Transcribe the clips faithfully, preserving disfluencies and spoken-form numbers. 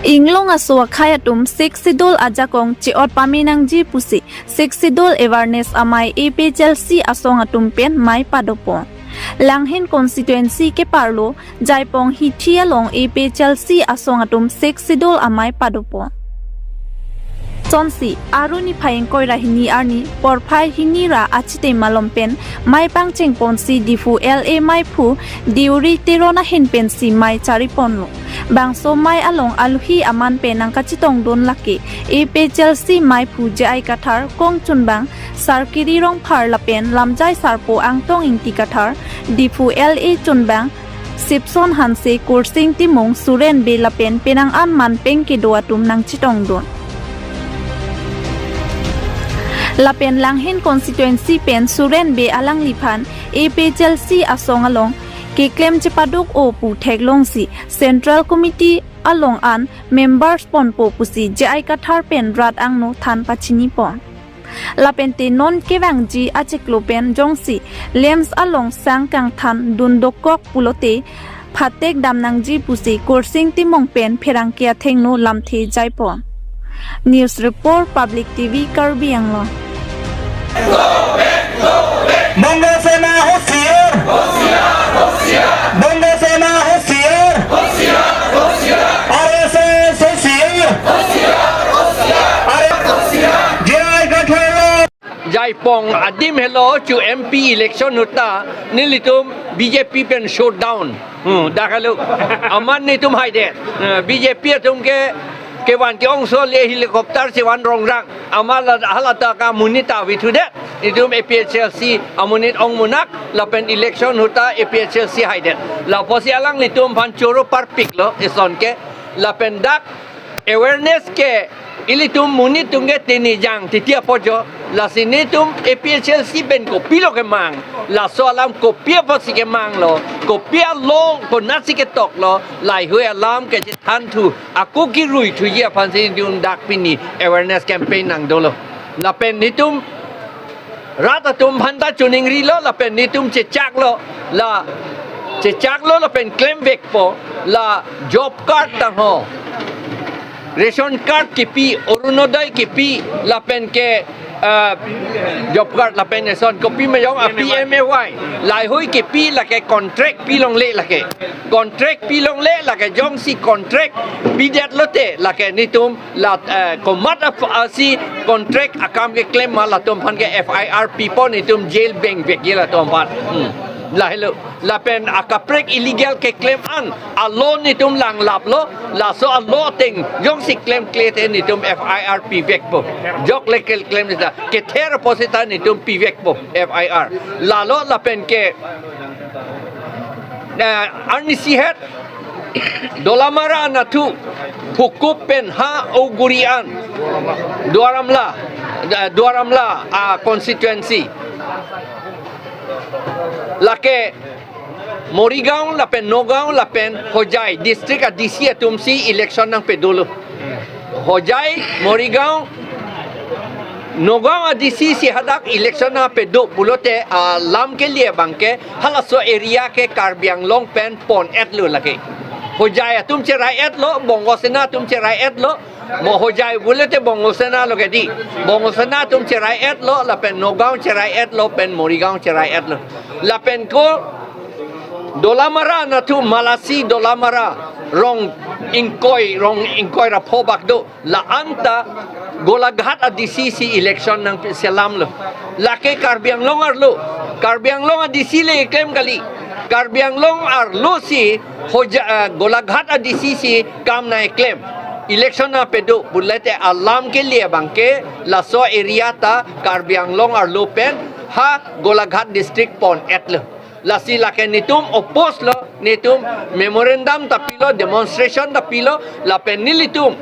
Inglong aso akhei atum Sixth Schedule ajakong che-ot pame nangji pusi Sixth Schedule Awareness Amei A P H L C asong atum pen mei padopon. Langhin constituency keparlo Jaipong hithi along A P H L C asong atum Sixth Schedule amei padopon. Sonsi, Aru niphai ingkoi ra hini arni, porphai hini ra achite malom pen mei pangchengponsi Diphu L A meiphu Deuri Teron ahin pensi mei chariponlo. Bangso mei along aluhi aman pen nangkachetongdun lake A P H L C meiphu J I Kathar, kongchunbang Sarkiri Rongphar lapen lamjai sarpo Angtong Ingti Kathar, Diphu L A chunbang Sipson Hanse, Kursing Timung, Suren Bey lapen penang an manpeng kedo atum nangchetongdun. Lapen Langhin constituency pen Suren Bey alangliphan A P H L C asong along keklem chepaduk-o pu theklongsi Central Committee along an members ponpo pusi J I Kathar pen rat angno than pachinipon. Lapen te non kevangji achiklo pen jongsi LAMPS along sang kangthan dun dokok pulote phatek dam nangji pusi Kursing Timung pen pherangke athengno lamthe jaipon. News Report, Public T V, Karbi Anglong. Bongo Sena hoshiyar! Bongo Sena hoshiyar! R S S hoshiyar! J I Kathar! Jaipong adim helo chu M P election ahut ta nelitum B J P pen shutdown. Hmm, dak helo. Amat netum haidet. Eh, B J P atum ke kevan ke-ongso le helicopter si van rongrang. Amat la hala ta ka monit ta vithudet. Netum A P H L C amonit ong munak lapen election ahut ta A P H L C haidet. Lapusi alanglitum aphan choro parpiklo eson ke lapen dak awareness ke ilitum monit atum ke tini jang titi apojo, lasi netum A P H L C pen kopilo kemang, laso alam kopi apotsi kemanglo, kopi a-law konatsi ketoklo, laheihui alam kechethan thu, ako kirui thuji aphansi netum dak pini awareness campaign nangdolo. Lapen netum rat atum aphan ta choningrilo lapen netum chechaklo, la chechaklo lapen klemvekpo, la job card tangho, ration card kipi, Orunodoi kipi, lapen ke, ah, job card lapen eson kopi ma jong a P M A Y, laheihui kipi, lake contract pilongle lake. Contract pilongle lake, jongsi contract pidet lote lake netum la, eh, komat ap-, asi contract akam keklem ma latum aphan ke F I R pipon, netum jail bengvekji latum aphan. Hmm. Lahelo. Lapen akaprek illegal keklem an a-law netum langlaplo, laso a-law ateng jongsi klemkle te netum F I R pivekpo. Jok le keklem seta, kether apo seta netum pivekpo F I R. Lalo lapen ke, eh, arnisi het Dolamara anatthu Hukup pen ha Oguri an, Duar Amla, eh, Duar Amla, ah, constituency. Lake Morigaon lapen Nagaon lapen Hojai district a-D C atumsi election nangpadolo. Hojai, Morigaon, Nagaon a-D C si hadak election nangpado pulote, ah, alam kelia abangke halaso area ke Karbi Anglong pen pon-etlo lake. Hojai atum cherai-etlo, Bongo Sena atum cherai-etlo, mo Hojai pulote Bongo Sena lo ke di. Bongo Sena atum cherai-etlo, lapen Nagaon cherai-etlo, pen Morigaon cherai-etlo. Lapen ko Dolamara anatthu Malasi Dolamara rong ingkoi, rong ingkoi ra pho bak do. La anta Golaghat a-D C si election nangselamlo. Lake Karbi Anglong arlo. Karbi Anglong a-D C le klem kali. Karbi Anglong arlo si Hoja-, eh, Golaghat a-D C si kam nangklem. Election nangpado pulote alam kelia abangke laso area ta Karbi Anglong arlo pen ha Golaghat district pon-etlo. Lasi lake netum oppose lo, netum memorandum ta pilo, demonstration ta pilo, lapen nelitum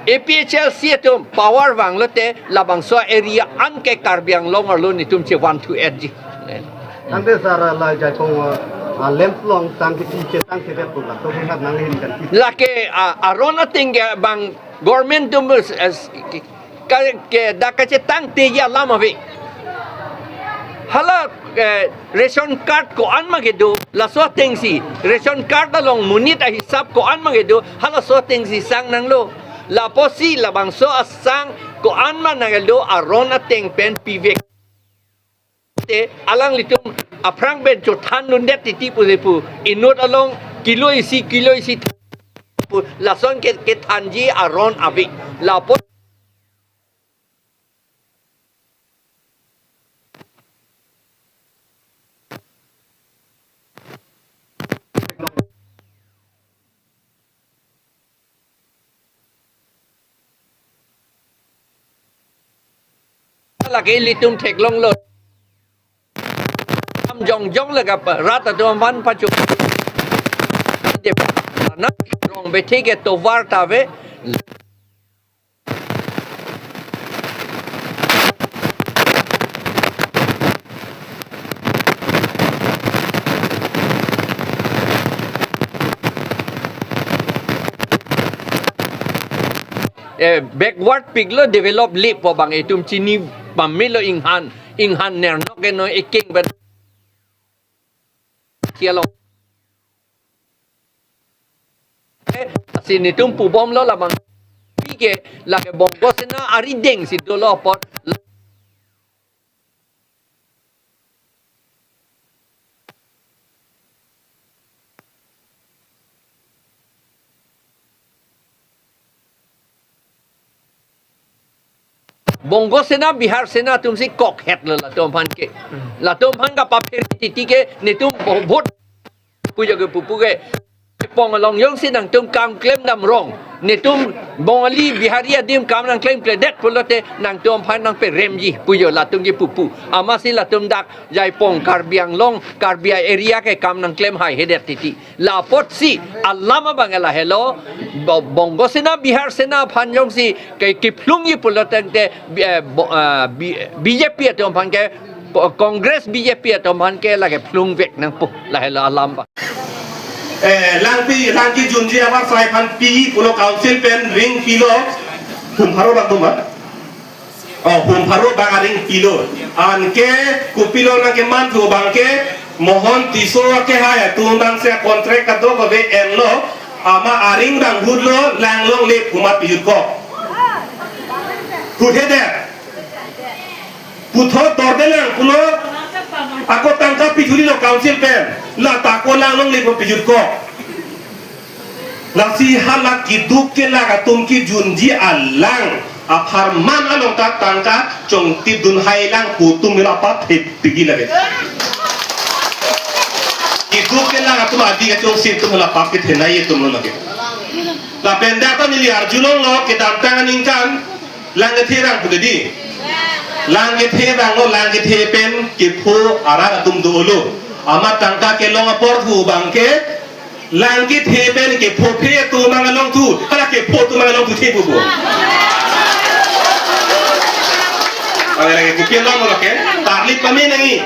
A P H L C atum power vanglote labangso area an ke Karbi Anglong arlo netum chevan thu-etji. Tangte sir, la Jaipong, ah, LAMPS along tang ke chetang ke pu la to sat nanghin kan. Lake, ah, aron ateng ke bang government atum, eh, ke, ke dak kachetangteji alam ave. Hala, eh, ration card ko-an ma kedo, Laso atengsi, ration card along monit ahisap ko-an mang kedo, halaso atengsi sang nanglo. Lapusi labangso asang ko-an mang nangkedo aron ateng pen pivek. Te alanglitum aphrang pen chothan dundet titi pusi pu. Inut along kilo isi, kilo isi pu. Lason ke, kethanji aron ave. Lapu lake ilitum theklonglo. Kam jongjong le kap rat atum aphan pachu. Dep na rong bethe ke tovar ta ave. Eh, backward piklo, develop le pu abang itum chini pamelo, inghan, inghan nernok ke no ekeng ben. Kialo. Eh, si netum pubomlo labang. Pi ke lake Bongo Sena arideng si dolo apot. Bongo Sena, Bihar Sena atumsi kokhetlo latum aphan ke. Latum aphan kapaphere titi ke netum bo-, vote pujo ke pupu ke. Pong along jongsi nangtum kam klem dam rong. Netum Bongali, Bihari adim kam nangklemkledet pulote nangtum aphan nangperemji pujo latum ke pupu. Amatsi latum dak jaipong Karbi Anglong, Karbi area ke kam nangklem haihedet titi. Lapotsi alam abang lahelo, Bo-, Bongo Sena, Bihar Sena aphan jongsi ke kiphlungji pulo tangte, eh, Bo-, ah, B-, B J P atum aphan ke, Congress B J P atum aphan ke lake phlungvek nangpo, lahelo alam abang. Eh, lang pi, lang kejunji avar sai aphan pi pulo council pen ring pilo, hum pharo bak duma. Oh, hum pharo bak aring pilo. Anke kopilo nangkeman thu abangke Mohon Tisso akehai atum abangsi contract kadokave enlo, amat aring abang hutlo, lang longle pu amat pijut ko. Huthe det. Puthot dordelang pulo, ako tangka pithurilo council pen, la ta ko lang longle pu pijut ko. Lasi hala keduk kelak atum kejunji alang apharman along ta tangka chongtip dun hai lang pu atum mila pathe pigi lake. Keduk kelak atum adi kachongsi atum hala pap kethenei atumlo lake. Lapen dak ta neli arjulonglo kedamtang aningkan lang kethe rang pu ke di. Lang kethe ranglo, lang kethe pen kepho arat atum dolo. Amat tangka kelong apor thu abangke lang kethe pen kephophe atum abang along thu, hala kepho atum abang along thu the pupu. Hala lake kopilo mo lake, tarlip pame nangji.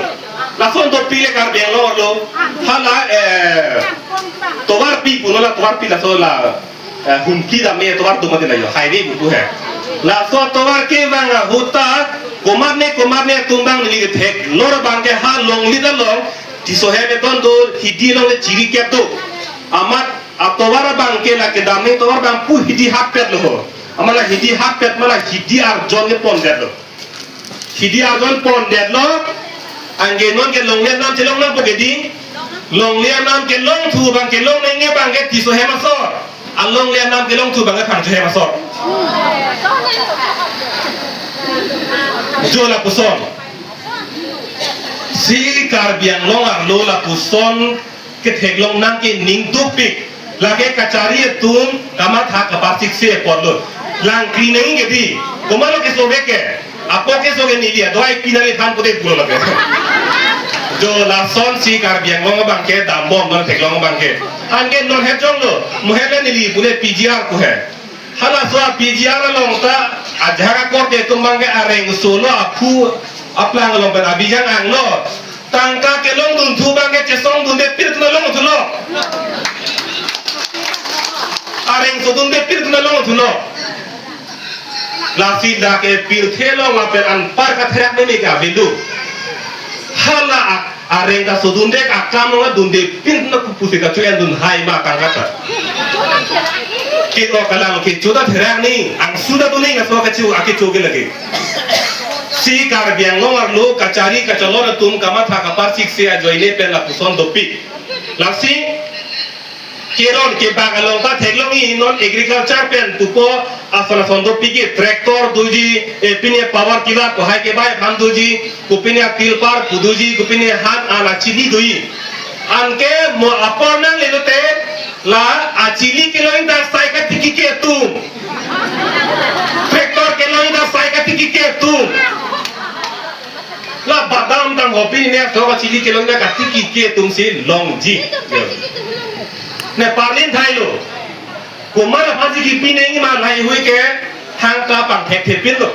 Lason dopik le Karbi Anglong arlo. Hala, eh, tovarpi pulo, la tovarpi laso la, eh, Humpli dam atovar atum mati la jo, highway pupu he. Laso atovar kevang ahut ta komatne komatne atum abang neli theklor abangke ha longle along Tisso hem eton do, hidi along le chiri kep do. Amat atovar abangke lake damne tovar abang pu hidi hapetlo ho. Amat la hidi hapet amat la hidi arjon kepondetlo. Hidi arjon pondetlo. Anke non ke longle anam chelong nangpo ke di. Longle anam kelong thu abang kelong nangji abangke Tisso hem asor. Alongle anam kelong thu abangke Phangcho hem asor. Jo lapuson. Si Karbi Anglong arlo lapuson ketheklong nangke ning dopik. Lake kachari atum kamatha kaparsik se apotlo. Lang kri nangji ke di. Komatlo keso vek ke. Apot keso ke neli adoi pinali than pute pulo lake. Jo lasonsi Karbi Anglong abangke dambom non theklong abangke. Anke non hejonglo. Muhele neli pule P G R pu he. Halaso a P G R along ta ajahak akorte atum abangke areng solo aphu aplang along pen abijang anglo. Tangka kelong dun thu abangke chesong dunde pir tuna long thulo. Areng so dunde pir tuna long thulo. Lasi dak ke pirthe along lapen anpar katherak meme ke avelo. Hala ak- Areng ta sodundek akam lo dunde pin na kupusi kachu endun hai ma kangkata. Kit o kalang kecho ta therak ni, angsu ta tuning aso kachu akecho ke lagi. Si Karbi Anglong arlo kachari kacholon atum kamatha kaparsik si ajoine pen lapuson dopik. Lasi keron kebak along ta theklong i non agriculture pen pupo ason ason dopik ke tractor doji, eh, pine power tiller ko hai ke bai aphan doji, kopine tilpar pu doji, kopine han an achili doji. Anke mo apor nang lelo te la achili kelong ta sai katiki ke atum. Tractor kelong ta sai katiki ke atum. La badam tang hopi ne so achili kelong ta katiki ke atum si longji. Ne parlin thailo. Komat aphan si kipineng ma lahai hui ke hang ta pangthek thepin lo.